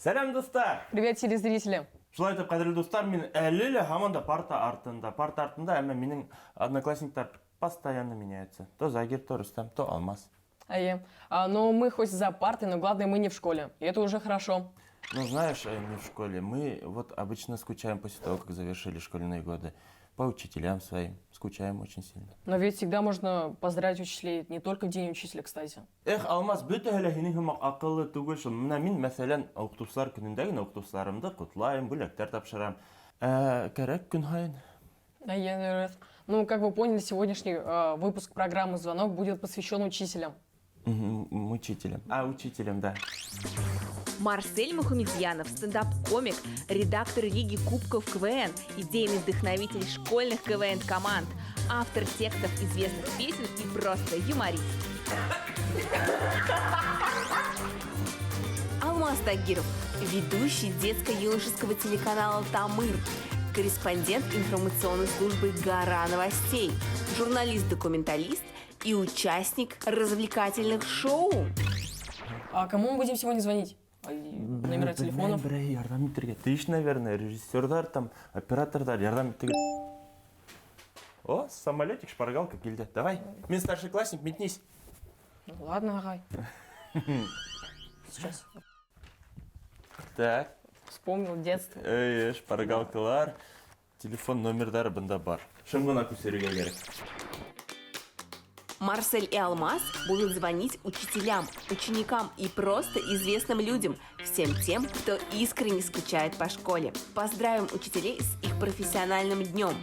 Сәлам, дуҫтар! Привет, телезрители! Шулай итеп, ҡәҙерле дуҫтар, мин әле лә һаман да парта артында. Парта артында, әммә минең одноклассниктар постоянно меняются. То Загир, то Рөстәм, то Алмаз. Әйе. Но мы хоть за партой, но главное, мы не в школе. И это уже хорошо. Ну, знаешь, не в школе. Мы вот обычно скучаем после того, как завершили школьные годы. По учителям своим. Скучаем очень сильно. Но ведь всегда можно поздравить учителей не только в день учителя, кстати. Эх, Алмаз, бөтәһе лә һинең һымаҡ аҡыллы түгел шул. Менә мин, мәҫәлән, укытыусылар көнөндә генә укытыусыларымды ҡотлайым, бүләктәр тапшырам. Ә кәрәк көн һайын. Әйе, дөрес. Ну, как вы поняли, сегодняшний выпуск программы «Звонок» будет посвящен учителям. Учителям. А, учителям, да. Марсель Мухаметьянов, стендап-комик, редактор Лиги Кубков КВН, идейный вдохновитель школьных КВН-команд, автор текстов известных песен и просто юморист. Алмаз Тагиров, ведущий детско-юношеского телеканала «Тамыр», корреспондент информационной службы «Гора новостей», журналист-документалист и участник развлекательных шоу. А кому мы будем сегодня звонить? Номера телефонов? Берәй ярҙам итергә тейеш, наверное, режиссерҙар там, операторҙар ярҙам итергә. О, самолетик, шпаргалка килде. Давай, мин старший классник, метнись. Ну, ладно, ағай. Сейчас. Так. Вспомнил детство. Эй, шпаргалкалар, телефон номерҙары бында бар. Шым ғына күсерергә кәрәк. Марсель и Алмаз будут звонить учителям, ученикам и просто известным людям, всем тем, кто искренне скучает по школе. Поздравим учителей с их профессиональным днем.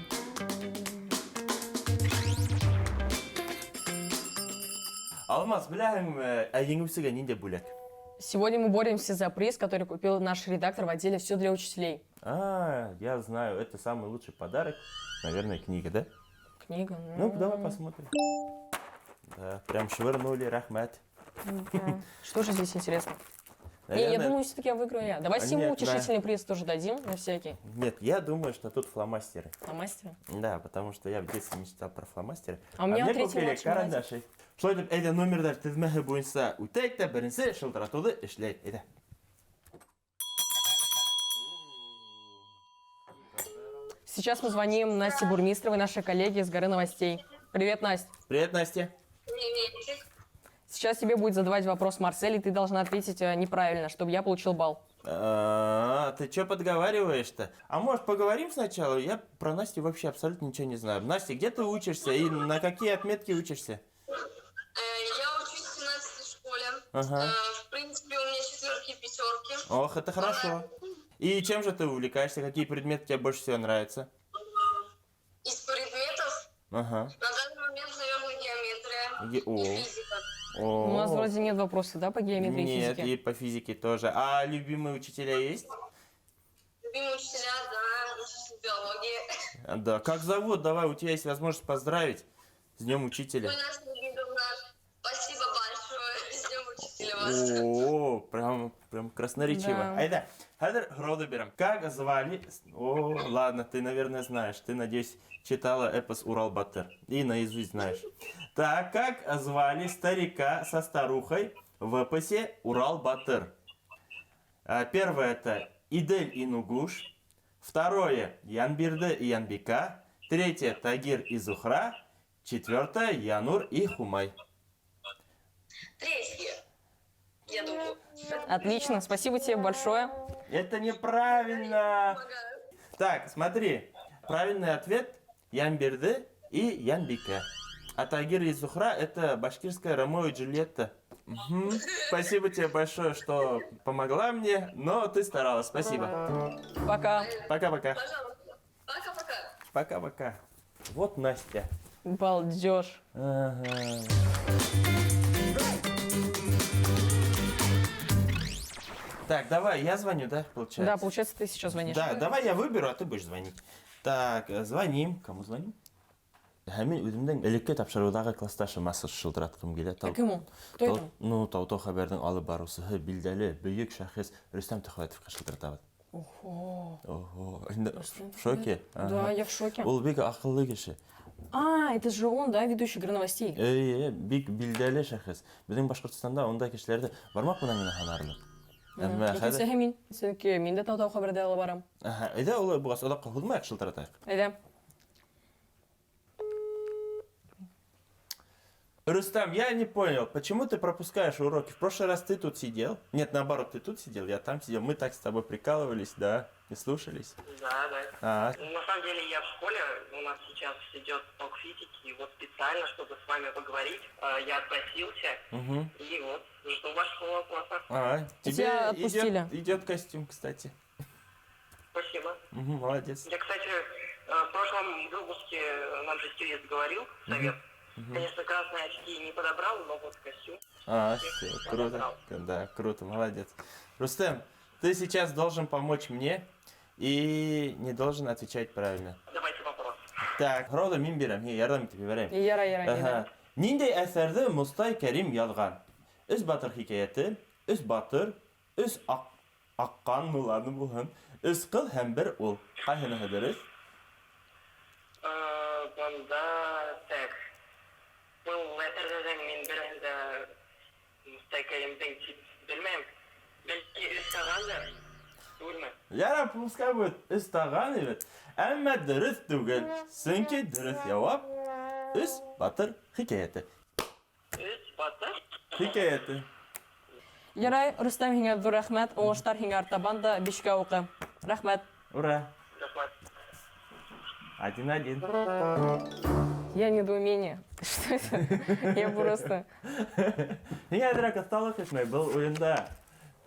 Алмаз, беләһеңме, ә еңеүсегә ниндәй бүләк? Сегодня мы боремся за приз, который купил наш редактор в отделе «Все для учителей». А, я знаю, это самый лучший подарок. Наверное, книга, да? Книга. Ну, давай посмотрим. Да, прям швырнули, рәхмәт. Да. Что же здесь интересно? Не, я Наверное, думаю, все-таки я выиграю я. Давай А, Симу нет, утешительный приз тоже дадим на всякий. Нет, я думаю, что тут фломастеры. Фломастеры? Да, потому что я в детстве мечтал про фломастеры. А у меня мне третий купили младший братик. карандаши. Шулай итеп, әйҙә номерҙар теҙмәһе буйынса үтәйек тә беренсе шылтыратыуҙы эшләйек. Әйҙә. Сейчас мы звоним Насте Бурмистровой, нашей коллеге из «Горы новостей». Привет, Настя. Привет, Настя. Приветик. Сейчас тебе будет задавать вопрос Марсель, и ты должна ответить неправильно, чтобы я получил балл. А, ты чё подговариваешь-то? А может, поговорим сначала? Я про Настю вообще абсолютно ничего не знаю. Настя, где ты учишься и на какие отметки учишься? Я учусь в 17 школе. Ага. В принципе, у меня четверки и пятерки. Ох, это хорошо. И чем же ты увлекаешься? Какие предметы тебе больше всего нравятся? Из предметов Ага. на данный момент, наверное, геометрия О. и физика. О. У нас вроде нет вопросов, да, по геометрии и Нет, физике? и по физике тоже. А любимые учителя есть? Любимые учителя, да, учитель биологии. А, да. Как зовут? Давай, у тебя есть возможность поздравить с Днем Учителя. Гульнас Нагибовна, спасибо большое. С Днем Учителя вас. О, прям красноречиво. Да. Әйҙә, хәҙер һорауҙы бирәм. Как звали... О, ладно, ты, наверное, знаешь. Ты, надеюсь, читала эпос Урал-Батыр. И наизусть знаешь. Так, как звали старика со старухой в эпосе Урал-Батыр? Первое это Идель и Нугуш. Второе Янбирды и Янбика. Третье Тагир и Зухра. Четвертое Янур и Хумай. Третье, я думаю. Отлично, спасибо тебе большое. Это неправильно. Помогаю. Так, смотри. Правильный ответ Янбирды и Янбика. А Тагир и Зухра это башкирская Ромео и Джульетта. Мгм. Спасибо тебе большое, что помогла мне, но ты старалась. Спасибо. Пока. Пока-пока. Пожалуйста. Пока-пока. Пока-пока. Вот Настя. Балдеж. Ага. Так, давай, я звоню, да, получается? Да, получается, ты сейчас звонишь. Да, давай я выберу, а ты будешь звонить. Так, звоним. Кому звоним? Һәм мин үҙемдең элекке тапшырыуҙағы классташыма шылтыратҡым килә. А кем ул? Кто это? Ну, Тау-Тау хәбәрҙең алып барыусыһы, билдәле бөйөк шәхес Рөстәм Төхвәтовҡа шылтыратабыҙ. Ого. Ого, инде Рөстәм в шоке. Да, я в шоке. Ул бик аҡыллы кеше. А, это же он, да, ведущий «Игры новостей»? Эйе, бик билдәле шәхес. Беҙҙең Башҡортостанда ундай кешеләрҙе бармаҡ менән генә һанарлыҡ. Әммә хәҙер Икенсеһе мин. Сөнки мин дә тау-тау хәбәрҙе алып барам. Әһә, әйҙә улай булғас, оҙаҡҡа һуҙмайыҡ, шылтыратайыҡ. Әйҙә. Рустам, я не понял, почему ты пропускаешь уроки? В прошлый раз ты тут сидел. Нет, наоборот, ты тут сидел, я там сидел. Мы так с тобой прикалывались, да, и слушались. Да, да. А, Ну, на самом деле я в школе, у нас сейчас идет урок физики, и вот специально, чтобы с вами поговорить, я отпросился, угу. и вот жду вашего вопроса. А, тебе Тебя отпустили. идет костюм, кстати. Спасибо. Угу, молодец. Я, кстати, в прошлом выпуске нам же стилист говорил совет. Конечно, красные очки не подобрал, но вот костюм. А, все, круто. Да, круто, молодец. Рустем, ты сейчас должен помочь мне и не должен отвечать правильно. Давайте вопрос. Так, һорауҙы мин бирәм, һиңә ярҙам итеп ебәрәйем. Ярай, ярай, Әһә. әйҙә. Ниндәй әҫәрҙе Мостай Кәрим яҙған? Өс батыр хикәйәте, Өс батыр, Өс ак, аҡҡан, ну ладно булһын. Өс ҡыҙ һәм бер ул. Ҡайһыныһы дөрөҫ? Бында так. Был әҫәрҙәрҙең мин береһен дә Мостай Кәримдең тип белмәйем. Бәлки Өс тағандыр, түгелме? Ярар, пускай будет Өс таған бит. Әммә дөрөҫ түгел. Сөнки дөрөҫ яуап Өс батыр хикәйәте. Өс батыр? Хикәйәте. Ярай, Рөстәм, һиңә ҙур рәхмәт. Уңыштар һиңә артабан да бишкә уҡы. Рәхмәт. Ура. Рәхмәт. 1-1. Я недоумение. Что это? Я просто... Һиңә әҙерәк оҫталыҡ етмәй. Был уйында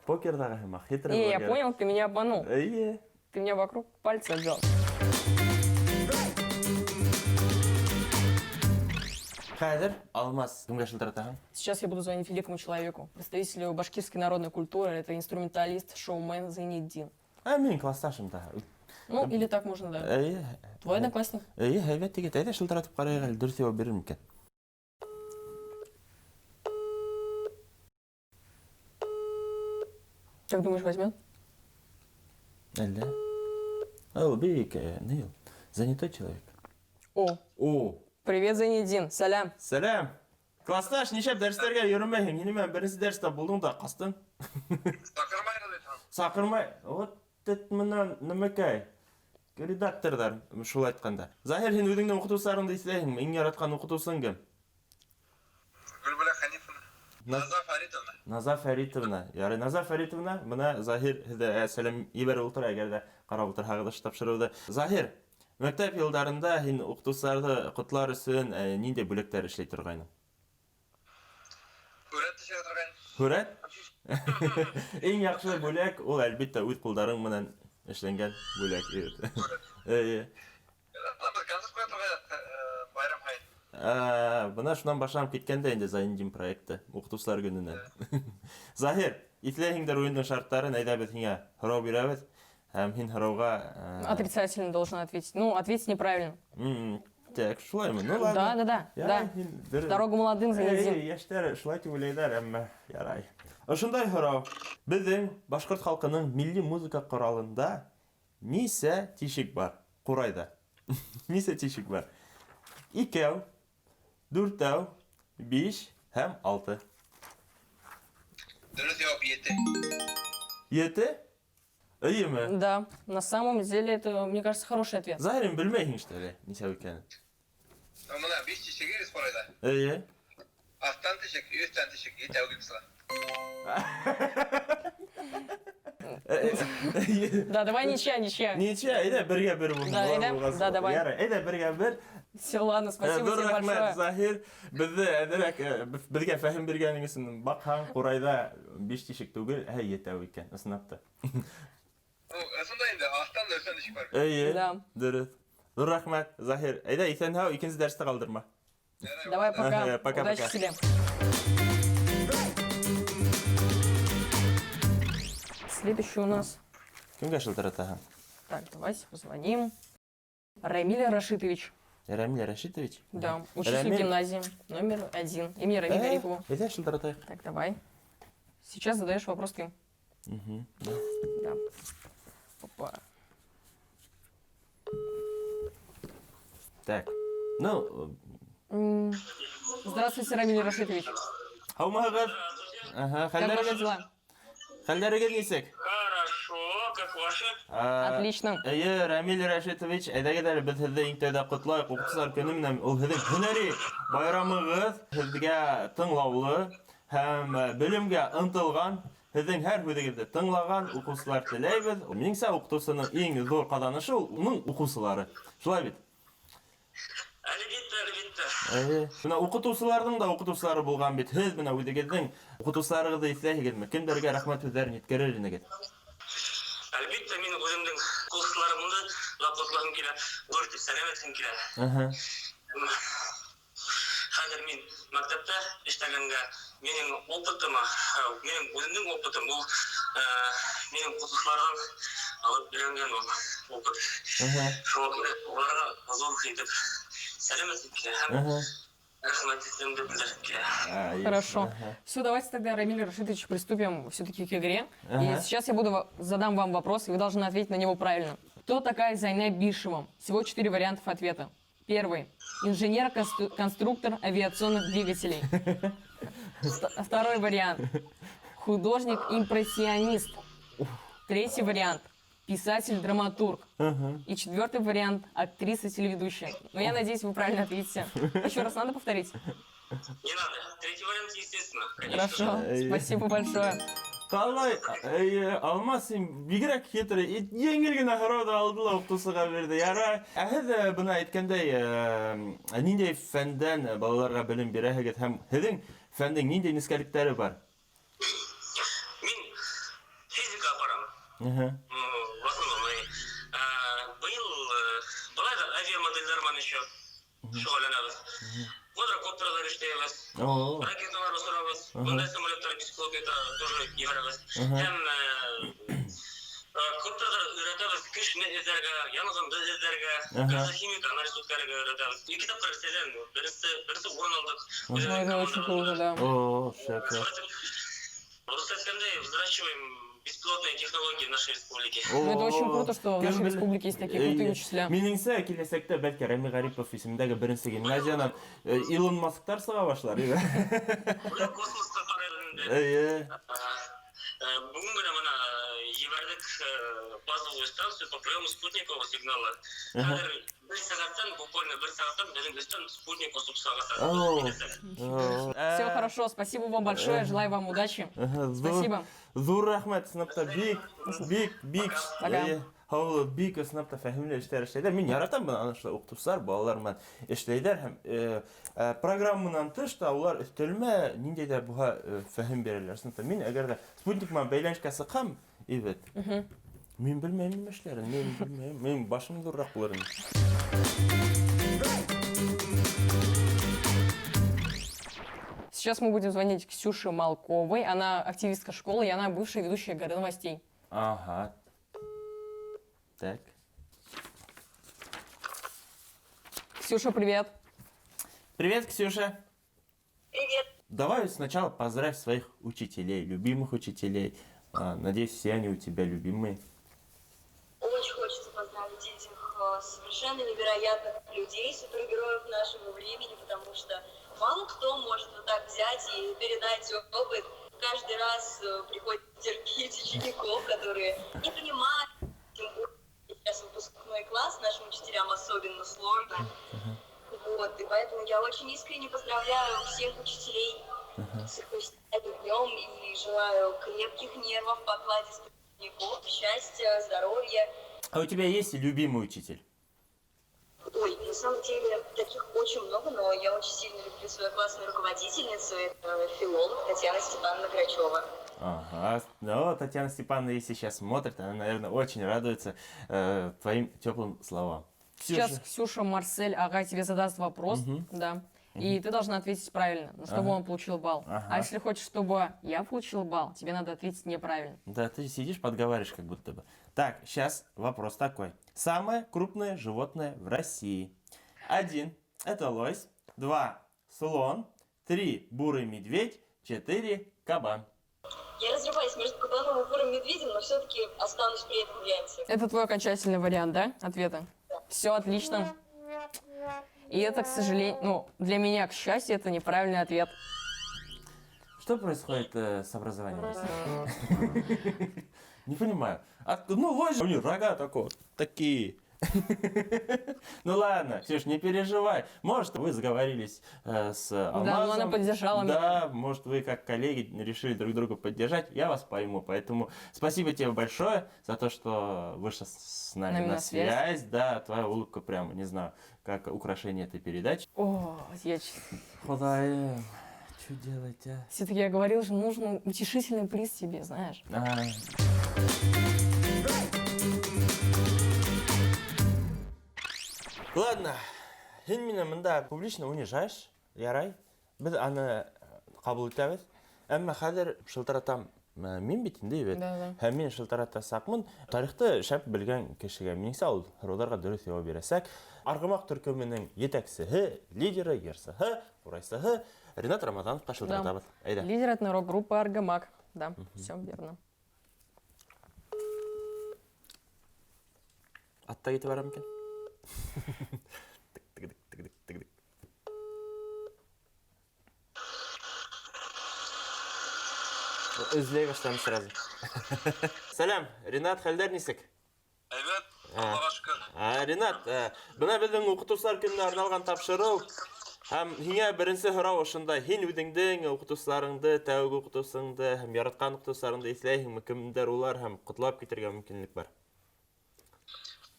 покерҙағы һымаҡ хитрый Не, я булырға кәрәк. понял, ты меня обманул. Эйе. Ты меня вокруг пальца обвел. Хәҙер Алмаз кемгә шылтыратаһың? Сейчас я буду звонить великому человеку, представителю башкирской народной культуры. Это инструменталист, шоумен Зайнетдин. Ә, минең классташым да. Ну, или так можно, да. Эйе. Твой одноклассник. Эйе, һәйбәт егет. Әйҙә шылтыратып ҡарайыҡ әле, дөрөҫ яуап бирер микән? Как думаешь, возьмет? Әллә? Ул бик, ни ул? Занятой человек. О, О, привет, Зайнетдин. Сәләм. сәләм. Классташ, нишләп дәрестәргә йөрөмәйһең? Һин менән беренсе дәрестә булдың да ҡастың. Саҡырмайғыҙ бит. Саҡырмай. Вот эт менән нәмәкәй. Редакторҙар шул әйткәндә. Заһир, һин үҙеңдең уҡытыусыларыңды иҫләйһеңме? Иң яратҡан уҡытыусың кем? Гөлбүләк Хәнифовна. Наза Фәритовна. Наза Фәритовна. Ярай, Наза Фәритовна, бына Заһир һеҙҙә сәләм ебәреп ултыра, әгәр ҙә ҡарап ултырһағыҙ ошо тапшырыуҙы. Заһир, мәктәп йылдарында һин уҡытыусыларҙы ҡотлар өсөн ниндәй бүләктәр эшләй торғайның? Һүрәт төшөрә торғайным. Һүрәт? Иң яҡшы бүләк ул әлбиттә үҙ ҡулдарың менән эшләнгән бүләк. Эйе. Беҙ концерт ҡуя торғайныҡ байрам һайын. Бына шунан башланып киткән дә инде Зайнетдин проекты уҡытыусылар көнөнән. Заһир, иҫләйһеңдер уйындың шарттарын, әйҙә беҙ һиңә һорау бирәбеҙ. Һәм һин һорауға, Отрицательно должен ответить. Ну, ответить неправильно. Так, шулаймы? Ну ладно. Да, да, да, Ярай, да. һин бер- Дорогу молодым, Зайнетдин. Эй, йәштәр шулай тип уйлайҙар, әммә ярай. Ошондай һорау. Беҙҙең башҡорт халҡының милли музыка ҡоралында нисә тишек бар? Ҡурайҙа. Нисә тишек бар? Икәү, дүртәү, биш һәм алты. Дөрөҫ яуап ете. Ете? Эйеме? Да, на самом деле это, мне кажется, хороший ответ. Заһир, һин белмәйһең что ли, нисәү икәнен? Бына биш тишеге йөҙ ҡурайҙа. Эйе. Аҫтан тишек, өҫтән тишек, етәү килеп сыға. Да, давай ничья, ничья. Ничья, әйҙә бергә бер булһын. Да, Улар әйҙә, булғас. да, давай. Ярай, әйҙә бергә бер. Все, ладно, спасибо Ҙур тебе рәхмәт, большое. Заһир. Беҙҙе әҙерәк, беҙгә фәһем биргәнең өсөн баҡһаң, ҡурайҙа биш тишек түгел, ә етәү икән, ысынлап та. Ну, ысында инде аҫтан да өҫтән тишек бар. Эйе, Да. дөрөҫ. Ҙур рәхмәт, Заһир. Әйҙә, иҫән-һау, икенсе дәресте ҡалдырма. Давай, пока. Ага, пока, Удачи пока. тебе. Следующий у нас. Кемгә шылтыратаһың? Так, давайте позвоним. Рамиль Рашитович. Рамиль Рашитович? Да, учитель Рамиль. гимназии номер 1. Имени Рамиля Гарипова. Әйҙә шылтыратайыҡ. Так, давай. Сейчас задаешь вопрос ты. Мгм. Да. Опа. Так. Ну, Здравствуйте, Рамиль Рашитович. Һаумыһығыҙ? Ага, Как ваши хәлдәрегеҙ? дела? Хәлдәрегеҙ нисек? Хорошо, как ваши? Отлично. Эйе, Рамиль Рәшитович, әйҙәгеҙ әле беҙ һеҙҙе иң тәүҙә ҡотлайыҡ. Уҡытыусылар көнө менән, ул һеҙҙең һөнәри байрамығыҙ, һеҙгә тыңлаулы һәм белемгә ынтылған, һеҙҙең һәр һүҙегеҙҙе тыңлаған уҡыусылар теләйбеҙ. Минеңсә, уҡытыусының иң ҙур ҡаҙанышы ул уның уҡыусылары. Шулай бит? Әлбиттә, әлбиттә. Эйе. Бына уҡытыусыларҙың да уҡытыусылары булған бит. Һеҙ бына үҙегеҙҙең уҡытыусыларығыҙҙы иҫләйһегеҙме? Кемдәргә рәхмәт һүҙҙәрен еткерер инегеҙ? Әлбиттә, мин үҙемдең уҡытыусыларымды ла ҡотлағым килә, ҙур итеп сәләм әйткем килә. Хәҙер мин мәктәптә эшләгәнгә минең опытым, минең үҙемдең опытым ул минең уҡытыусыларҙан алып өйрәнгән ул опыт. Шуға күрә уларға ҙур итеп сәләм әйтеп килә һәм рәхмәтемде белдереп килә. Хорошо. Все, давайте тогда, Рамиль Рашидович, приступим все-таки к игре. И сейчас я задам вам вопрос, и вы должны ответить на него правильно. Кто такая Зайнаб Бишева? Всего 4 вариантов ответа. Первый. Инженер-конструктор авиационных двигателей. Второй вариант. Художник-импрессионист. Третий вариант. Писатель-драматург. И четвертый вариант. Актриса-телеведущая. Но я надеюсь, вы правильно ответите. Еще раз надо повторить? Не надо. Третий вариант, естественно. Конечно. Хорошо. Спасибо большое. Ҡалай, эйе, Алмаз, һин бигерәк хитрый. Еңел генә һорауҙы алды ла уҡытыусыға бирҙе. Ярай. Ә һеҙ бына әйткәндәй, ниндәй фәндән балаларға белем бирәһегеҙ һәм һеҙҙең фәндең ниндәй нескәлектәре бар? Мин физика апарам. В основном. Быйыл былай ҙа авиамоделдәр менән еще шөғөлләнәбеҙ. Квадрокоптерҙар эшләйбеҙ. Ракеталар осорабыҙ. Бындай самолеттар, беспилотниктар тоже ебәрәбеҙ. Һәм коптерҙар өйрәтәбеҙ, кешене эҙләргә, янғынды эҙләргә, газохимик анализ үткәрергә өйрәтәбеҙ. Ике тапҡыр Рәсәйҙән беренсе урын алдыҡ. Ну, это очень круто, да. О, шәп, шәп. Просто әйткәндәй, взращиваем беспилотные технологии в нашей республике. Ну, это очень круто, что в нашей Кем белә? республике есть такие крутые учителя. Минеңсә, киләсәктә бәлки Рәми Ғарипов исемендәге беренсе гимназиянан Илон Масктар сыға башлар. Быйыл космосҡа ҡарайбыҙ инде. Эйе. Бөгөн генә бына ебәрҙек базовую станцию по приему спутникового сигнала. Хәҙер бер сәғәттән, буквально бер сәғәттән беҙҙең өҫтән спутник осоп сыға. Все хорошо, спасибо вам большое, желаю вам удачи. Спасибо. Ҙур рәхмәт, ысынлап та бик, бик, бик. Пока. Эйе, һау, бик ысынлап та фәһемле эштәр эшләйҙәр. Мин яратам бына ана шулай уҡытыусылар балалар менән эшләйҙәр һәм программанан тыш та улар өҫтәлмә ниндәй ҙә булһа фәһем бирәләр. Ысынлап та мин әгәр ҙә спутник менән бәйләнешкә сыҡһам, әйбәт. Мин белмәйем нимә эшләрен, мин белмәйем. Минең башым ҙурыраҡ булыр ине. Сейчас мы будем звонить Ксюше Малковой. Она активистка школы, и она бывшая ведущая «Горы новостей». Ага. Так. Ксюша, привет. Привет, Ксюша. Привет. Давай сначала поздравь своих учителей, любимых учителей. Надеюсь, все они у тебя любимые. Очень хочется поздравить этих совершенно невероятных людей, супергероев нашего времени, потому что мало кто может вот так взять и передать опыт. Каждый раз приходится терпеть учеников, которые не понимают, тем более сейчас выпускной класс, нашим учителям особенно сложно. И поэтому я очень искренне поздравляю всех учителей с их днем и желаю крепких нервов, покладистых учеников, счастья, здоровья. А у тебя есть любимый учитель? Ой, на самом деле таких очень много, но я очень сильно люблю свою классную руководительницу, это филолог Татьяна Степановна Грачева. Ага, Татьяна Степановна, если сейчас смотрит, она, наверное, очень радуется твоим теплым словам. Сейчас Ксюша. Ксюша Марсель ага тебе задаст вопрос, да, и ты должна ответить правильно, чтобы он получил балл. А если хочешь, чтобы я получил балл, тебе надо ответить неправильно. Да, ты сидишь, подговариваешь как будто бы. Так, щас вопрос такой. Самое крупное животное в России. 1. Это лось. 2. Слон. 3. Бурый медведь. 4. Кабан. Я разрываюсь между кабаном и бурым медведем, но все-таки останусь при этом варианте. Это твой окончательный вариант, да, ответа? Да. Все отлично. И это, к сожалению, для меня, к счастью, это неправильный ответ. Что происходит с образованием в России? Не понимаю. Ну, лось, у них рога такого, такие. Ну ладно, Ксюш, не переживай. Может, вы сговорились с Алмазом. Да, но она поддержала меня. Да, может, вы как коллеги решили друг друга поддержать. Я вас пойму. Поэтому спасибо тебе большое за то, что вышла с нами на связь. Да, твоя улыбка прямо, не знаю, как украшение этой передачи. О, я... Ходаем, что делать, а? Все-таки я говорила, что нужен утешительный приз тебе, знаешь. Ладно, һин мине мында публично унижаешь, ярай. Беҙ аны ҡабул итәбеҙ. Әммә хәҙер шылтыратам мин бит инде бит. Һәм мин шылтыратасаҡмын. Тарихты шәп белгән кешегә, минеңсә, ул һорауҙарға дөрөҫ яуап бирәсәк. Арғымаҡ төркөмөнөң етәксеһе, лидеры, йырсыһы, ҡурайсыһы Ринат Рамазановҡа шылтыратабыҙ. Әйҙә. Лидер этно-рок-группы Аргамак. Да, все верно. Атта китеп барам икән. Эҙләй башланы сразу. Сәләм, Ринат, хәлдәр нисек? Әйбәт, Аллаға шөкөр. Ринат, бына беҙҙең уҡытыусылар көнөнә арналған тапшырыу. Һәм һиңә беренсе һорау ошондай. Һин үҙеңдең уҡытыусыларыңды, тәүге уҡытыусыңды һәм яратҡан уҡытыусыларыңды иҫләйһеңме? Кемдәр улар һәм ҡотлап китергә мөмкинлек бар?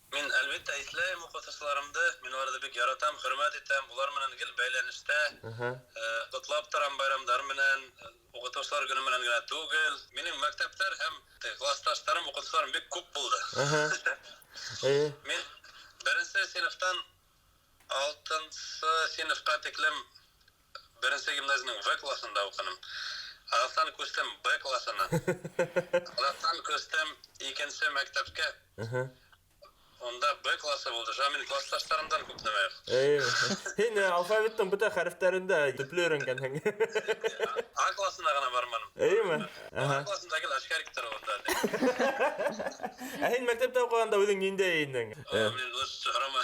Мин әлбиттә иҫләйем уҡытыусыларымды. Мин уларҙы бик яратам, хөрмәт итәм. Улар менән гел бәйләнештә. Ҡотлап торам байрамдар менән, уҡытыусылар көнө менән генә түгел. Минең мәктәптәр һәм классташтарым, уҡытыусыларым бик күп булды. Мин беренсе синыфтан алтынсы синыфҡа тиклем беренсе гимназияның В классында уҡыным. Аҙаҡтан күстем Б классына. Аҙаҡтан күстем икенсе мәктәпкә. Унда Б классы булды. Шуға мин классташтарымдан күп нәмә юҡ. Һин алфавиттың бөтә хәрефтәрен дә төплө өйрәнгәнһең. А классына ғына барманым. Эйме? А классында гел очкариктар унда. Ә һин мәктәптә уҡығанда үҙең ниндәй инең? Мин лучше һорама.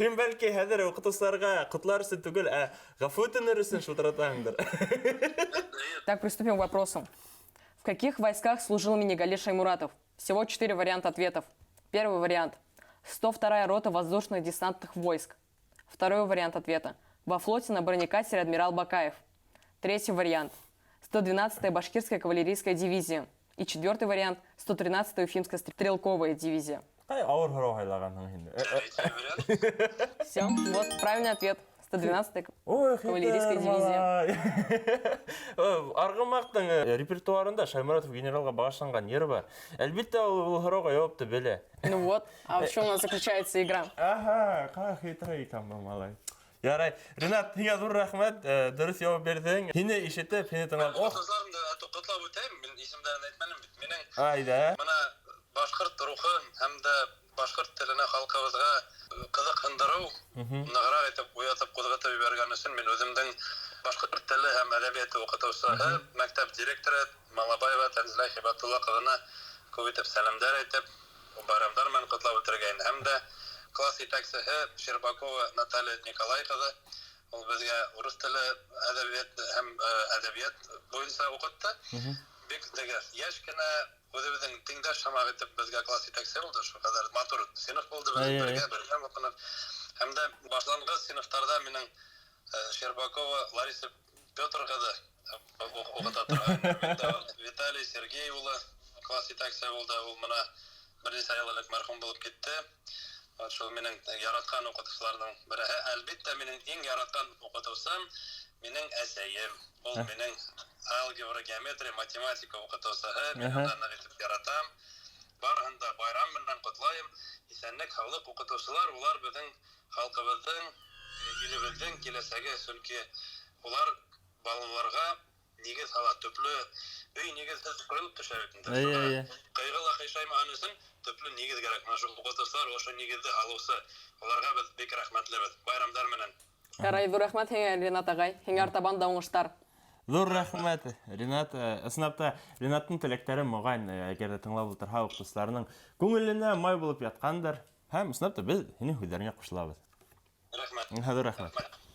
Һин бәлки хәҙер уҡытыусыларға ҡотлар өсөн түгел, ә ғәфү үтенер өсөн шылтыратаһыңдыр. Так, приступим к вопросу. В каких войсках служил Минигали Шаймуратов? Всего 4 варианта ответов. Первый вариант. 102-я рота воздушных десантных войск. Второй вариант ответа. Во флоте на бронекатере адмирал Бакаев. Третий вариант. 112-я башкирская кавалерийская дивизия. И четвертый вариант. 113-я уфимская стрелковая дивизия. Ҡай ауыр һорау һайлағанһың инде. Третий вариант. Все, вот правильный ответ. 112-я Ой, кавалерийская хитер дивизия. малай. Арғымаҡтың репертуарында Шаймуратов генералға бағышланған йыр бар. Әлбиттә, ул һорауға яуапты белә. Ну вот, а в чем у нас заключается игра? Ага, ҡай хитрый икән был малай. Ярай, Ринат, һиңә ҙур рәхмәт, дөрөҫ яуап бирҙең. Һине ишетеп, һине тыңлап, ох. Уҡытыусыларымды ҡотлап үтәйем, мин исемдәрен әйтмәнем бит. Минең Айҙа. бына башҡорт рухын һәм дә башҡорт теленә халҡыбыҙға ҡыҙыҡһындырыу нығыраҡ итеп уятып ҡуҙғатып ебәргән өсөн мин үҙемдең башҡорт теле һәм әҙәбиәте уҡытыусыһы, мәктәп директоры Малабаева Тәнзилә Хибатулла ҡыҙына күп итеп сәләмдәр әйтеп, байрамдар менән ҡотлап үтергә инде. Һәм дә класс етәксеһе Щербакова Наталья Николай ҡыҙы, ул беҙгә урыҫ теле, әҙәбиәт һәм әҙәбиәт буйынса уҡытты. Бик теге йәш кенә үҙебеҙҙең тиңдәш һымаҡ итеп беҙгә класс етәксеһе булды. Шул ҡәҙәр матур синыф булды, беҙ бергә уҡыныҡ. Һәм дә башланғыс синыфтарҙа минең Щербакова Лариса Петр ҡыҙы уҡыта торған. Виталий Сергей улы класс етәксеһе булды. Ул бына бер нисә йыл элек мәрхүм булып китте. Вот шул минең яратҡан уҡытыусыларҙың береһе. Әлбиттә, минең иң яратҡан уҡытыусым минең әсәйем. Ул минең алгебра, геометрия, математика уҡытыусыһы. Мин уны ныҡ итеп яратам. Барыһын да байрам менән ҡотлайым. Иҫәнлек, һаулыҡ. Уҡытыусылар, улар беҙҙең халҡыбыҙҙың, илебеҙҙең киләсәге, сөнки улар балаларға нигеҙ һала, төплө өй нигеҙһеҙ ҡойолоп төшә бит инде. Ҡыйғы ла ҡыйшаймаһын өсөн төплө нигеҙ кәрәк. Мына шул уҡытыусылар ошо нигеҙҙе һалыусы, уларға беҙ бик рәхмәтлебеҙ. Байрамдар менән. Ярай, ҙур рәхмәт һиңә, Ринат ағай. Һиңә артабан да уңыштар. Ҙур рәхмәт, Ринат. Ысынлап та, Ринаттың теләктәре моғайын, әгәр ҙә тыңлап ултырһа, уҡытыусыларының күңеленә май булып ятҡандыр. Һәм ысынлап та беҙ һинең һүҙҙәреңә ҡушылабыҙ. Рәхмәт. Ҙур рәхмәт. Рәхмәт.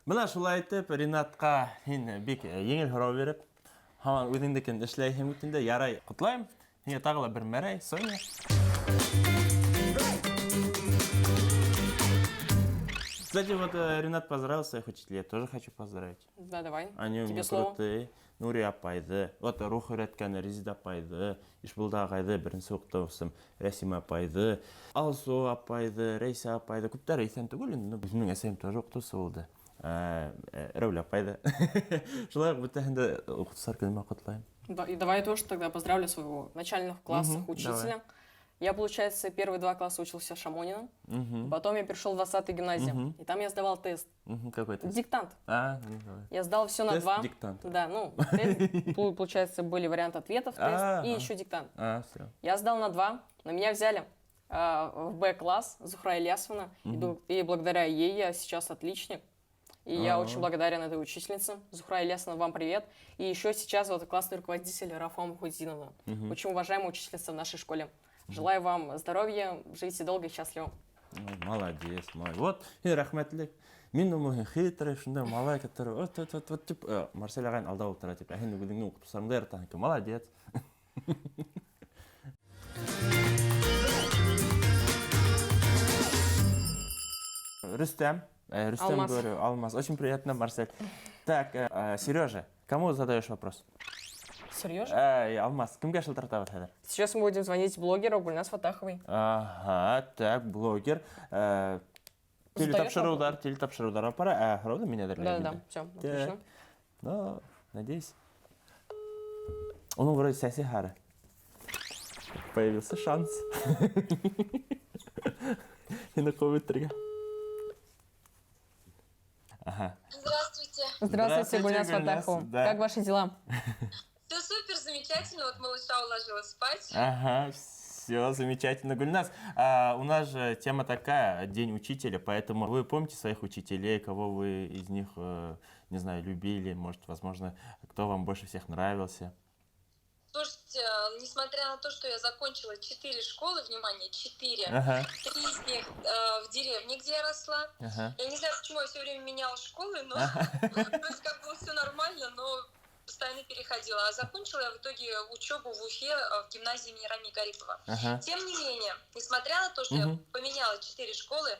Бына шулай итеп, Ринатҡа һин бик еңел һорау биреп, һаман үҙеңдекен эшләйһең бит инде. Ярай, ҡотлайым. Һиңә тағы ла бер мәрәй, Соня. Кстати, вот Ринат поздравил своих учителей, я тоже хочу поздравить. Да, давай. Они у Тебе меня слово. крутые. Нури апайҙы, вот рух өйрәткән Резида апайҙы, Ишбулды ағайҙы, беренсе уҡытыусым Рәсимә апайҙы, Алсу апайҙы, Рәйсә апайҙы. Күптәр иҫән түгел инде, но үҙемдең әсәйем тоже уҡытыусы булды. Рәүлә апайҙы. Шулай уҡ бөтәһен дә уҡытыусылар көнө менән ҡотлайым. Да, и давай я тоже тогда поздравлю своего начальных классах учителя. Давай. Я, получается, первые два класса учился в Шамонино. Потом я перешел в 20-ю гимназию. И там я сдавал тест. Какой тест? Диктант. А, ну, давай. Я сдал все на Тест, два. диктант. Да, ну, тест, получается, были варианты ответов, тест и еще диктант. А, все. Я сдал на два, но меня взяли в Б-класс Зухра Ильясовна, и благодаря ей я сейчас отличник. И я очень благодарен этой учительнице. Зухра Ильясовна, вам привет. И еще сейчас вот классный руководитель Рафа Мухутдиновна. Очень уважаемая учительница в нашей школе. Желаю вам здоровья, живите долго и счастливо. Ну, молодец, молодец. Вот, и рәхмәтле. Мин думаю, хитрый, шундай малай, который вот, вот, вот, вот, тип, Марсель ағайын алдап ултыра, тип, ә һин үҙеңдең уҡытыусыларыңды яратаһың икән. Молодец. Рустем. Рустем, Алмаз. говорю, Алмаз. Очень приятно, Марсель. Так, Сережа, кому задаешь вопрос? Сережа? Алмаз, кемгә шылтыратабыҙ хәҙер? Сейчас мы будем звонить блогеру Гульнас Фатаховой. Ага, так, блогер. Задаешь Телетапшырыуҙар, телетапшырыуҙар апара. Һорауҙы мин әҙерләйем Да-да-да, инде. все, Так. отлично. Ну, надеюсь. Уның вроде сәсе һары. Появился шанс. Һине ҡыуып бөтөргә. Ага. Здравствуйте. Здравствуйте, Здравствуйте, Гульнас Гульнас, Фатахова. да. Как ваши дела? Все супер, замечательно. Вот малыша уложила спать. Ага, все замечательно. Гульнас, у нас же тема такая, День учителя, поэтому вы помните своих учителей, кого вы из них, не знаю, любили, может, возможно, кто вам больше всех нравился? Слушайте, несмотря на то, что я закончила 4 школы, внимание, 4, 3 из них в деревне, где я росла. Я не знаю, почему я все время меняла школы, но вроде как было все нормально, но постоянно переходила. А закончила я в итоге учебу в Уфе в гимназии имени Рами Гарипова. Тем не менее, несмотря на то, что я поменяла 4 школы,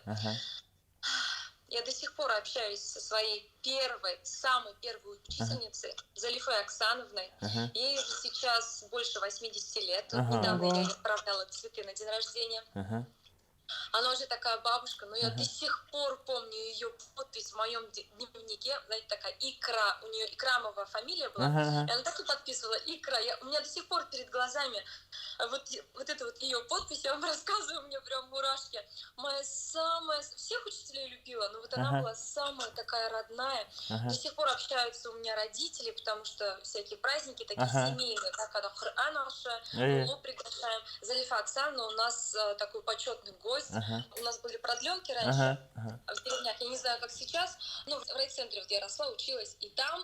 я до сих пор общаюсь со своей первой, самой первой учительницей, Залифой Оксановной. Ей уже сейчас больше 80 лет. Недавно я ей отправляла цветы на день рождения. Она уже такая бабушка, но я до сих пор помню ее подпись в моем дневнике. Знаете, такая Икра, у нее Икрамова фамилия была. И она так и подписывала Икра. У меня до сих пор перед глазами вот эта вот ее подпись, я вам рассказываю, у меня прям мурашки. Моя самая... Всех учителей любила, но вот она была самая такая родная. До сих пор общаются у меня родители, потому что всякие праздники такие семейные, да, когда Коран аша, Лулу приглашаем. Залифа Оксана у нас такой почетный гость. У нас были продленки раньше в деревнях, я не знаю, как сейчас, но в райцентре, где я росла, училась, и там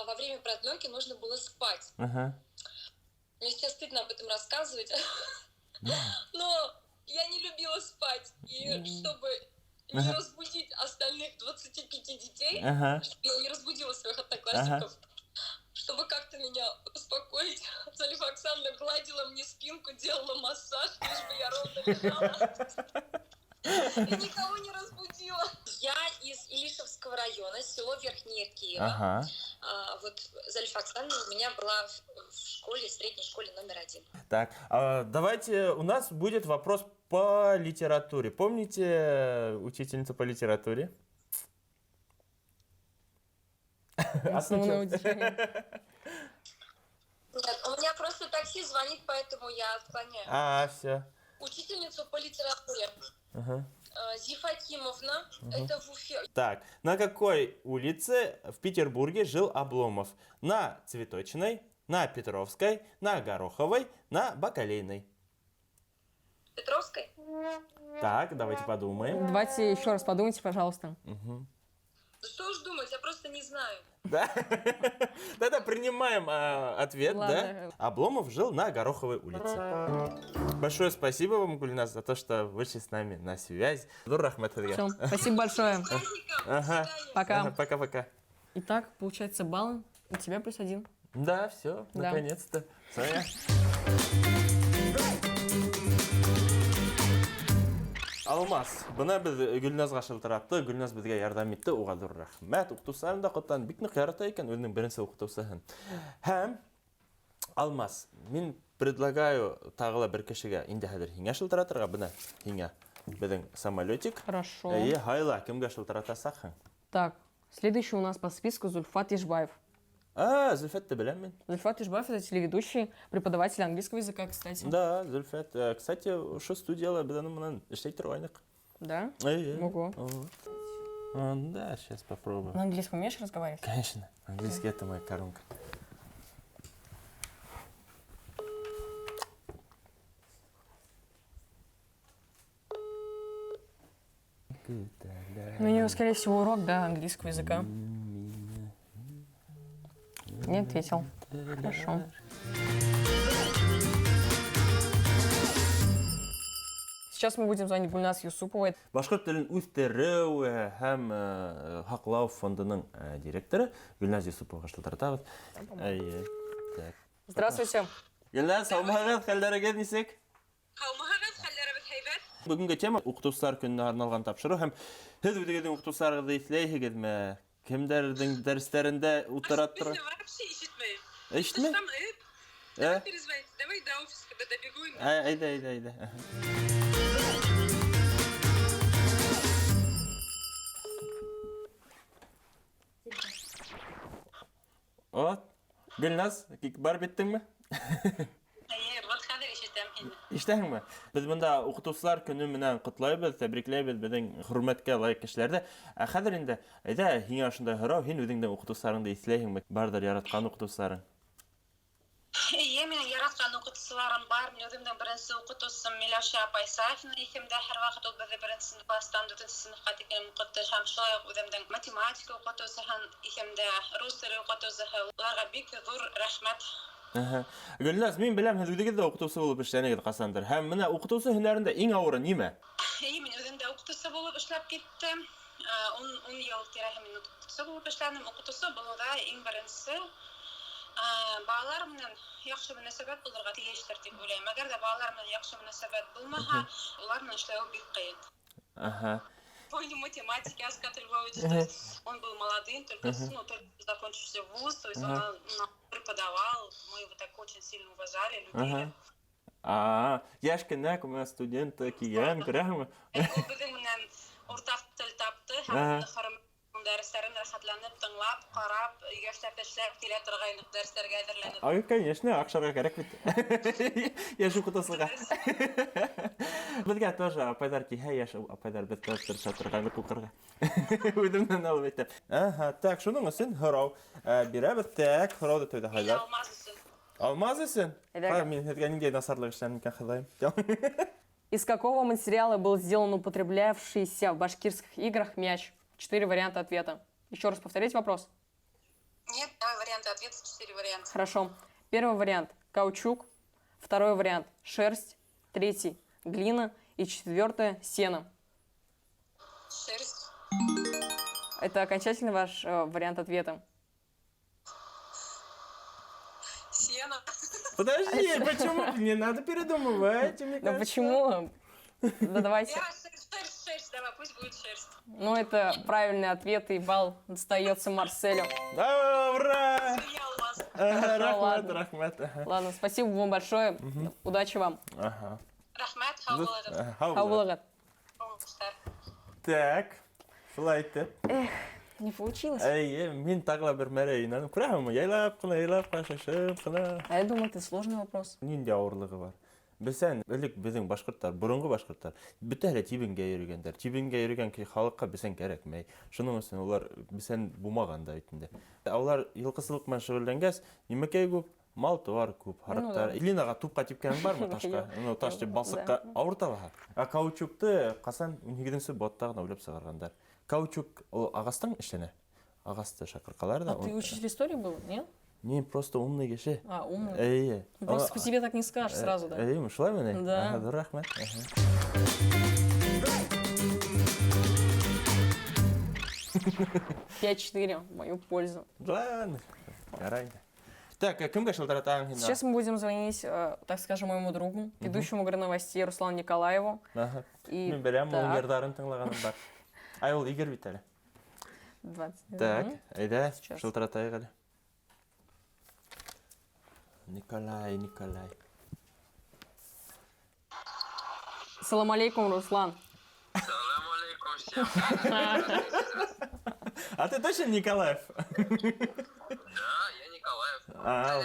во время продленки нужно было спать. Мне сейчас стыдно об этом рассказывать, но я не любила спать, и чтобы не разбудить остальных 25 детей, чтобы я не разбудила своих одноклассников, чтобы как-то меня успокоить, Залифа Оксановна гладила мне спинку, делала массаж, лишь бы я ровно лежала. И никого не разбудила. Я из Илишевского района, село Верхнеиркеево. Залифа Оксановна у меня была в школе, в средней школе номер 1. Так, давайте, у нас будет вопрос по литературе. Помните учительницу по литературе? Основное удивление. Нет, у меня просто такси звонит, поэтому я отклоняю. А, все. Учительницу по литературе. Зифа Кимовна, это в Уфе. Так, на какой улице в Петербурге жил Обломов? На Цветочной, на Петровской, на Гороховой, на Бакалейной. Петровской? Так, давайте подумаем. Давайте еще раз подумайте, пожалуйста. Да что уж думать, я просто не знаю. Да. Тогда принимаем ответ, да? Ладно. Обломов жил на Гороховой улице. Большое спасибо вам, Гульназ, за то, что вышли с нами на связь. Ҙур рәхмәт һеҙгә. Все, спасибо большое. С праздником! Ага. До свидания. Пока. Ага, Пока-пока. Итак, получается балл у тебя +1. Да, все, Да. наконец-то. Соня. Алмаз, бына беҙ Гөлназға шылтыраттыҡ, Гөлназ беҙгә ярҙам итте, уға ҙур рәхмәт. Уҡытыусыларын да ҡотланы, бик ныҡ ярата икән үҙенең беренсе уҡытыусыһын. Һәм Алмаз, мин предлагаю тағы ла бер кешегә инде хәҙер һиңә шылтыратырға, бына һиңә беҙҙең самолетик. Хорошо. Эйе, һайла, кемгә шылтыратасаҡһың? Так, следующий у нас по списку Зульфат Ишбаев. А, Зөлфәтте беләм мин. Зульфат Ишбаев это телеведущий, преподаватель английского языка, кстати. Да, Зөлфәт. Кстати, ошо студияла беҙ уның менән эшләй торғайныҡ. Да? Эйе. Ого. Вот. А, да, сейчас попробуем. На английском умеешь разговаривать? Конечно, английский это моя коронка. Ну, у него, скорее всего, урок, да, английского языка. Не ответил. Хорошо. Сейчас мы будем звонить Гульнас Юсуповой. Башҡорт телен үҫтереү һәм һаҡлау фондының директоры Гөлназ Юсуповаға шылтыратабыҙ. Эйе. Так. Здравствуйте. Гөлназ, һаумыһығыҙ, хәлдәрегеҙ нисек? Һаумыһығыҙ, хәлдәребеҙ һәйбәт. Бөгөнгө тема уҡытыусылар көнөнә арналған тапшырыу һәм һеҙ үҙегеҙҙең уҡытыусыларығыҙҙы иҫләйһегеҙме? Кемдәрҙең дәрестәрендә ултыра тора? Вообще ишетмәйем. Ишетмәй? Там, Э? давай перезвоните, давай до офиса, когда добегу. Ә, Әйҙә, әйҙә, әйҙә. Аһа. Вот. Гөлназ, барып еттеңме? Эйе, вот хәҙер ишетәм һине. Ишетәһеңме? Беҙ бында уҡытыусылар көнө менән ҡотлайбыҙ, тәбрикләйбеҙ беҙҙең хөрмәткә лайыҡ кешеләрҙе. Ә хәҙер инде әйҙә һиңә ошондай һорау, һин үҙеңдең уҡытыусыларыңды иҫләйһеңме? Барҙыр яратҡан уҡытыусыларың. Эйе, минең яратҡан уҡытыусыларым бар. Мин үҙемдең беренсе уҡытыусым Миләүшә апай Сафина иҫемдә. Һәр ваҡыт ул беҙҙе беренсе класстан дүртенсе синыфҡа тиклем уҡытты. Һәм шулай уҡ үҙемдең математика уҡытыусыһын иҫемдә, рус теле уҡытыусыһы. Уларға бик ҙур рәхмәт. Аһа. Гөлназ, мин беләм, һеҙ үҙегеҙ ҙә уҡытыусы булып эшләнегеҙ ҡасандыр. Һәм бына уҡытыусы һөнәрендә иң ауыры нимә? Эйе, мин үҙем дә уҡытыусы булып эшләп киттем. 10 йыл тирәһе мин уҡытыусы булып эшләнем. Уҡытыусы булыуҙа иң беренсе балалар менән яҡшы мөнәсәбәт булырға тейештер тип уйлайым. Әгәр ҙә балалар менән яҡшы мөнәсәбәт булмаһа, улар менән эшләү бик ҡыйын. Аһа. Помню, математики Аскат Львович, то есть он был молодым, только, ну, только закончивший вуз, то есть он нам преподавал, мы его так очень сильно уважали, любили. Аһа. А, йәш кенә күмә студент килгән, күрәһеңме? Ул беҙҙең менән уртаҡ тел тапты һәм хөрмәт дәрестәрен рәхәтләнеп тыңлап, ҡарап, өйгә эшләп эшләп килә торғайныҡ дәрестәргә әҙерләнеп. Ай, конечно, аҡсаға кәрәк бит. Йәш уҡытыусыға. Беҙгә тоже апайҙар килһә, йәш апайҙар беҙ тоже тырыша торғайныҡ уҡырға. Үҙемдән алып әйтәм. Аһа, так, шуның өсөн һорау бирәбеҙ. Так, һорауҙы тәүҙә Мин һайлар. Алмаз өсөн. Алмаз өсөн? Әйҙә. Ҡара, мин һеҙгә ниндәй насарлыҡ эшләнем икән, Хоҙайым. Из какого материала был сделан употреблявшийся в башкирских играх мяч? 4 варианта ответа. Еще раз повторить вопрос? Нет, давай варианты ответа, 4 варианта. Хорошо. Первый вариант – каучук. Второй вариант – шерсть. Третий – глина. И четвертое – сено. Шерсть. Это окончательный ваш вариант ответа? Сено. Подожди, почему? Не надо передумывать, мне Да кажется. почему? Да давайте. Я шерсть, шерсть, шерсть, давай, пусть будет шерсть. Ну, это правильный ответ, и балл достается Марселю. Да, ура! Я у вас. Ага, Хорошо, рәхмәт, ладно. рәхмәт. Ага. Ладно, спасибо вам большое. Удачи вам. Ага. Рәхмәт, һау булығыҙ. Ага, һау Һау булығыҙ. булығыҙ. Уңыштар. Так, шулай итеп. Не получилось. Эйе, мин тағы ла бер мәле инандым. Күрәһеңме, яйлап ҡына, яйлап ҡына, шашып ҡына. А я думаю, это сложный вопрос. Ниндәй ауырлығы бар? Бесән, элек беҙҙең башҡорттар, боронғо башҡорттар, бөтәһе лә тибенгә йөрөгәндәр. Тибенгә йөрөгән халыҡҡа бесән кәрәкмәй. Шуның өсөн улар бесән булмаған да бит инде. Ә улар йылҡысылыҡ менән шөғөлләнгәс, нимәкәй күп, мал-тыуар күп, һарыҡтар. Ну да. Илинаға тупҡа типкәнең бармы ташҡа? Юҡ. Ну, таш тип балсыҡҡа Да. ауырта баһа. Ә каучукты ҡасан 18-нсе быуатта ғына уйлап сығарғандар. Каучук ул ағастан эшләнә. Ағасты шаҡырҡалар ҙа. А ты учитель истории был, нет? Не, просто умный кеше. А, умный. Эйе. Просто по тебе так не скажешь сразу, да? Эйе, шулаймы ни? Да. Ага, ҙур рәхмәт. Ага. 5-4 в мою пользу. Ладно, ярай. Так, ә кемгә шылтыратаһың һин? Сейчас мы будем звонить, так скажем, моему другу, ведущему «Игры новостей» Руслану Николаеву. Ага. И Мин беләм, так, ул йырҙарын тыңлағаным бар. Ай, ул Игорь бит әле. 20. Так, Мгм. әйҙә, Сейчас. шылтыратайыҡ әле. Николай, Николай. Салам алейкум, Руслан. Салам алейкум всем. А ты точно Николаев? Да, я Николаев. А,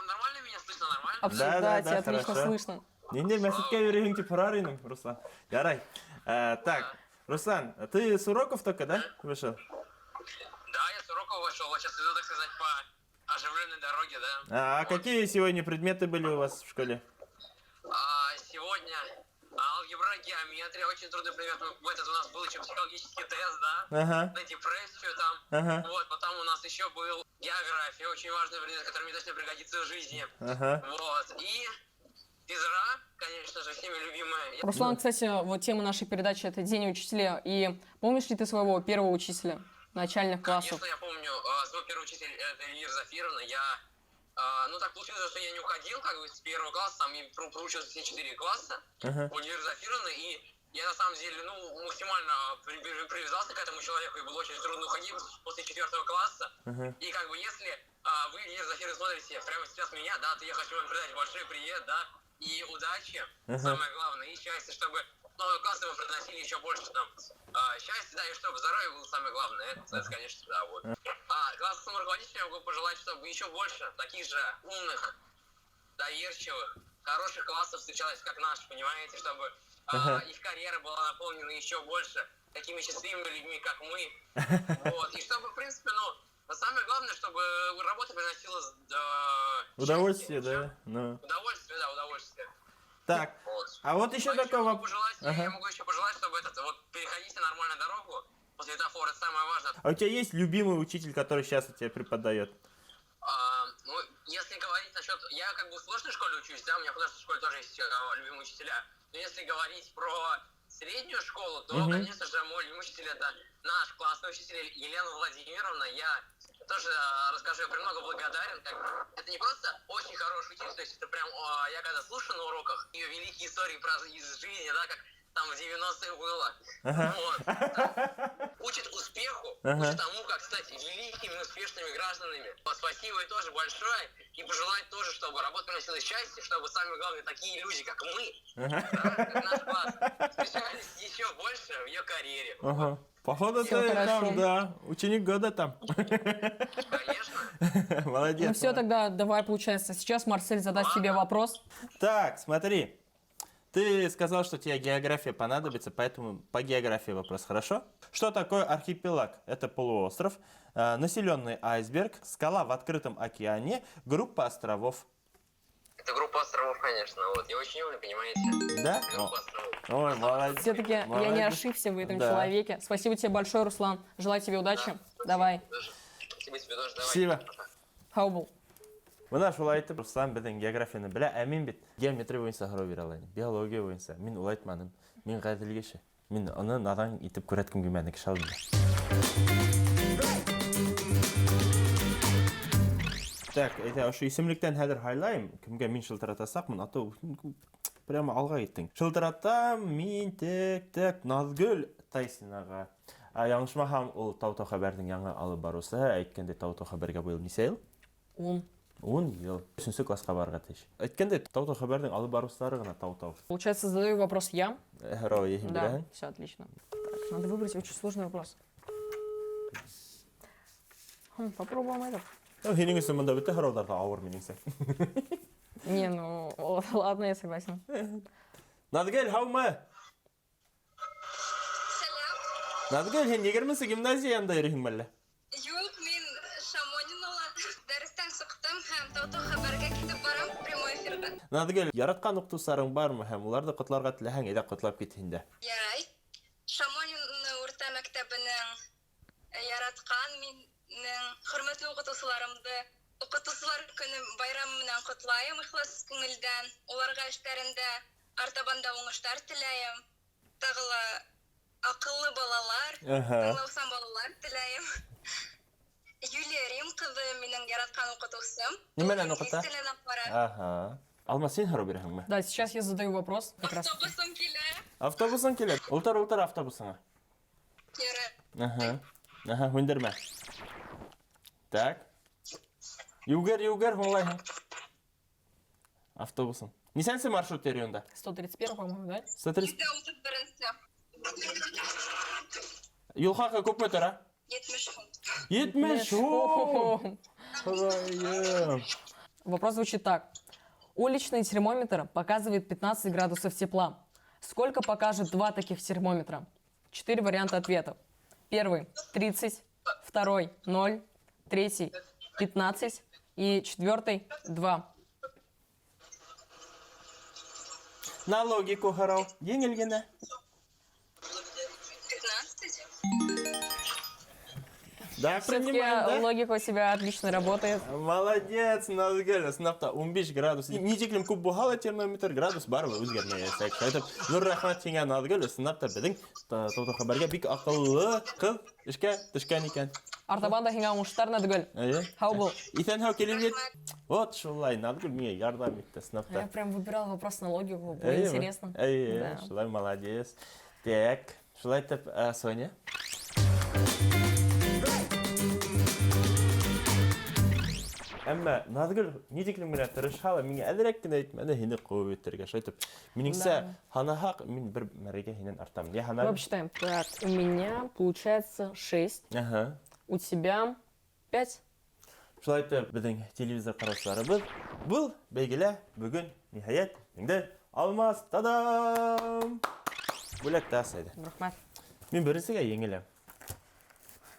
Нормально меня слышно, нормально? Абсолютно, Да, да, да, тебя да, отлично хорошо. слышно. Ниндәй мәсеткә йөрөйһөң тип һорар инем, Руслан. Ярай. Так, Руслан, ты с уроков только, да, вышел? Да, я с уроков вышел, вот сейчас иду, так сказать, по оживленной дороге, да. А какие сегодня предметы были у вас в школе? Сегодня алгебра, геометрия, очень трудный предмет. В этот у нас был еще психологический тест, да, Ага, на депрессию там. ага, Вот, потом у нас еще был география, очень важный предмет, который мне точно пригодится в жизни. ага. Вот, и физра, конечно же, всеми любимая. Руслан, кстати, вот тема нашей передачи – это День учителя. И помнишь ли ты своего первого учителя начальных классов? Конечно, я помню, свой первый учитель, это Эльвира Зафировна, я, ну так получилось, что я не уходил как бы с первого класса, там я проучился все 4 класса Ага. у Эльвиры Зафировны, и я на самом деле, ну, максимально привязался к этому человеку, и было очень трудно уходить после 4 класса. Ага. И как бы если вы, Эльвира Зафировна, смотрите прямо сейчас меня, да, то я хочу вам передать большой привет, да, и удачи, Ага. самое главное, и счастья, чтобы новые классы вы приносили еще больше нам счастья, да, и чтобы здоровье было самое главное, это, конечно, да, вот. А классному руководителю я могу пожелать, чтобы еще больше таких же умных, доверчивых, хороших классов встречалось, как наш, понимаете, чтобы Ага. их карьера была наполнена еще больше такими счастливыми людьми, как мы. Вот. И чтобы, в принципе, ну, самое главное, чтобы работа приносила Удовольствие, счастье. да? Ну. Удовольствие, да, удовольствие. Так, Вот. а вот еще А такой могу вопрос. пожелать, Ага. я могу еще пожелать, чтобы этот, вот, переходите на нормальную дорогу по светофору, это самое важное. А у тебя есть любимый учитель, который сейчас у тебя преподает? Ну, если говорить насчет... Я как бы в художественной школе учусь, да, у меня в художественной школе тоже есть любимые учителя. Но если говорить про среднюю школу, то, Мгм. конечно же, мой любимый учитель это наш классный учитель Елена Владимировна. Я тоже расскажу, я премного благодарен. Как... Это не просто очень хороший учитель, то есть это прям, я когда слушаю на уроках ее великие истории про из жизни, да, как там в 90-х было. Ага. Вот. Учит успеху, Ага. учит тому, как стать великими, успешными гражданами. Спасибо ей тоже большое. И пожелать тоже, чтобы работа приносила счастье, чтобы, самое главное, такие люди, как мы, Ага. да, как наш класс, встречались еще больше в ее карьере. Ага. Походу Всё ты хорошо. там, да, ученик года там. Конечно. Молодец. Ну все, тогда давай, получается, сейчас Марсель задаст тебе вопрос. Так, смотри. Ты сказал, что тебе география понадобится, поэтому по географии вопрос, хорошо? Что такое архипелаг? Это полуостров, населенный айсберг, скала в открытом океане, группа островов. Это группа островов, конечно. Вот. Я очень умный, понимаете? Да? Группа островов. Ой, молодец. Все-таки я не Молодец. ошибся в этом Да. человеке. Спасибо тебе большое, Руслан. Желаю тебе удачи. Давай. Тоже. Спасибо тебе тоже. Давай. Спасибо. Һау бул. Бына шулай итеп Руслан беҙҙең географияны белә, ә мин бит геометрия буйынса һорау бирә алайым, биология буйынса. Мин улай итмәнем. Мин ғәҙел кеше. Мин уны наҙан итеп күрһәткем килмәне кеше алдында. Так, әйҙә, ошо исемлектән хәҙер һайлайым. Кемгә мин шылтыратасаҡмын, а то прямо алға киттең. Шылтыратам мин тек, тек Наҙгөл Тайсинаға. Яңылышмаһам, ул Тау-Тау хәбәрҙең яңы алып барыусы. Әйткәндәй, Тау-Тау хәбәргә быйыл нисә йыл? 10. 10 йыл. Өсөнсө класҡа барырға тейеш. Әйткәндәй, Тау-Тау хәбәрҙең алып барыусылары ғына Тау-Тау. Получается, задаю вопрос я. Һорау еһен Да, бирәһең. все отлично. Так, надо выбрать очень сложный вопрос. Попробуем этот. Ну, һинең өсөн бында бөтә һорауҙар ҙа ауыр минеңсә. Не, ну, ладно, я согласен. Наҙгөл, һаумы? Сәләм. Наҙгөл, һин 20-нсе гимназиянда йөрөйһөңме әллә? Юҡ, мин Шамонинала дәрестән сыҡтым һәм Тау-Тау хәбәргә китеп барам прямой эфирға. Наҙгөл, яратҡан уҡытыусыларың бармы һәм уларҙы ҡотларға теләһәң, әйҙә ҡотлап кит һин дә. Ярай. Шамонина урта мәктәбенең яратҡан мин Хөрмәтле укытучыларымды Укытучылар көне байрамы менән котлайым ихлас күңелдән. Уларга эшләрендә артабан да уңышлар теләйем. Тагы ла акыллы балалар, тыңлаучан балалар теләйем. Юлия Рим кызы минең яраткан укытучым. Нимәдән укыта? Инглиз теленнән бара. Ага. Алма, син һорау бирәһеңме? Да, сейчас я задаю вопрос. Как раз. Автобусым килә. Автобусың килә. Ултыр, ултыр автобусыңа. Ярар. Ага. Ага, һүндермә. Так. Йүгер, йүгер, һуңлайһың. Автобусың. Нисәнсе маршрут йөрөй унда? 131, по-моему, да? 130. 131-нче. Юл хакы күпме тора? 70 сум. 70 сум. Хоҙайым. Вопрос звучит так. Уличный термометр показывает 15 градусов тепла. Сколько покажет два таких термометра? Четыре варианта ответа. Первый – 30, второй – 0, третий – 15 и четвертый – 2. На логику һорау. Еңел генә. 15? Да, Все-таки принимаем, да? логика у тебя отлично работает. Молодец, Назгөл. Ысынлап та 15 градус. Ни тиклем күп булһа ла термометр градус барыбер үҙгәрмәйәсәк. Шулай итеп, ҙур рәхмәт һиңә, Назгөл. Ысынлап та беҙҙең Тау хәбәргә бик аҡыллы ҡыҙ эшкә төшкән икән. Артабан да һиңә уңыштар, Назгөл. Әйе. Һау бул. Иҫән һау килеп ет. Вот шулай, Назгөл миңә ярҙам итте, ысынлап та. Я прям выбирала вопрос на логику, было Әйеме? интересно. Әйе, Да. шулай молодец. Так, шулай итеп, Соня. Әммә Назгөл ни тиклем генә тырышһа ла, миңә әҙерәк кенә әйтмәне һине ҡыуып етергә. Шулай итеп, минеңсә, һанаһаҡ, мин бер мәргә һинән артам. Я һанар. Мы посчитаем. Так, у меня получается 6, Ага. у тебя 5. Шулай итеп, беҙҙең телевизор ҡараусыларыбыҙ был бәйгелә бөгөн ниһайәт инде Алмаз тадам! Бүләк тә асайҙы. Рәхмәт. Мин беренсегә еңеләм.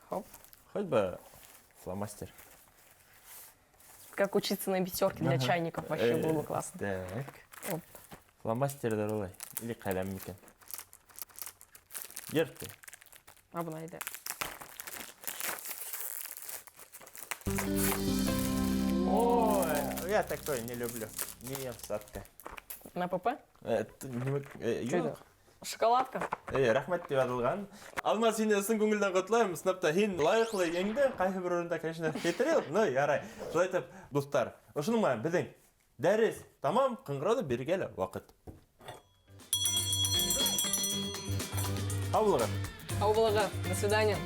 Хоп. Хоть бы фломастер. Как учиться на пятерке для Ага. чайников вообще было классно. Так. Оп. Фломастерҙар улай. Или ҡәләм микән? Йыртты. Абынайды. Ой, я такой не люблю. Не ем сладкое. На ПП? Юҡ. это? Шоколадка? Эй, рәхмәт тип яҙылған. Алмаз, һине ысын күңелдән ҡотлайым. Ысынлап та һин лайыҡлы еңдең. Ҡайһы бер урында, конечно, хитрил, но ярай. Шулай итеп, дуҫтар, ошоноң менән беҙҙең дәрес тамам, ҡыңғырауҙы бирергә лә ваҡыт. Һау булығыҙ. Һау булығыҙ. До свидания.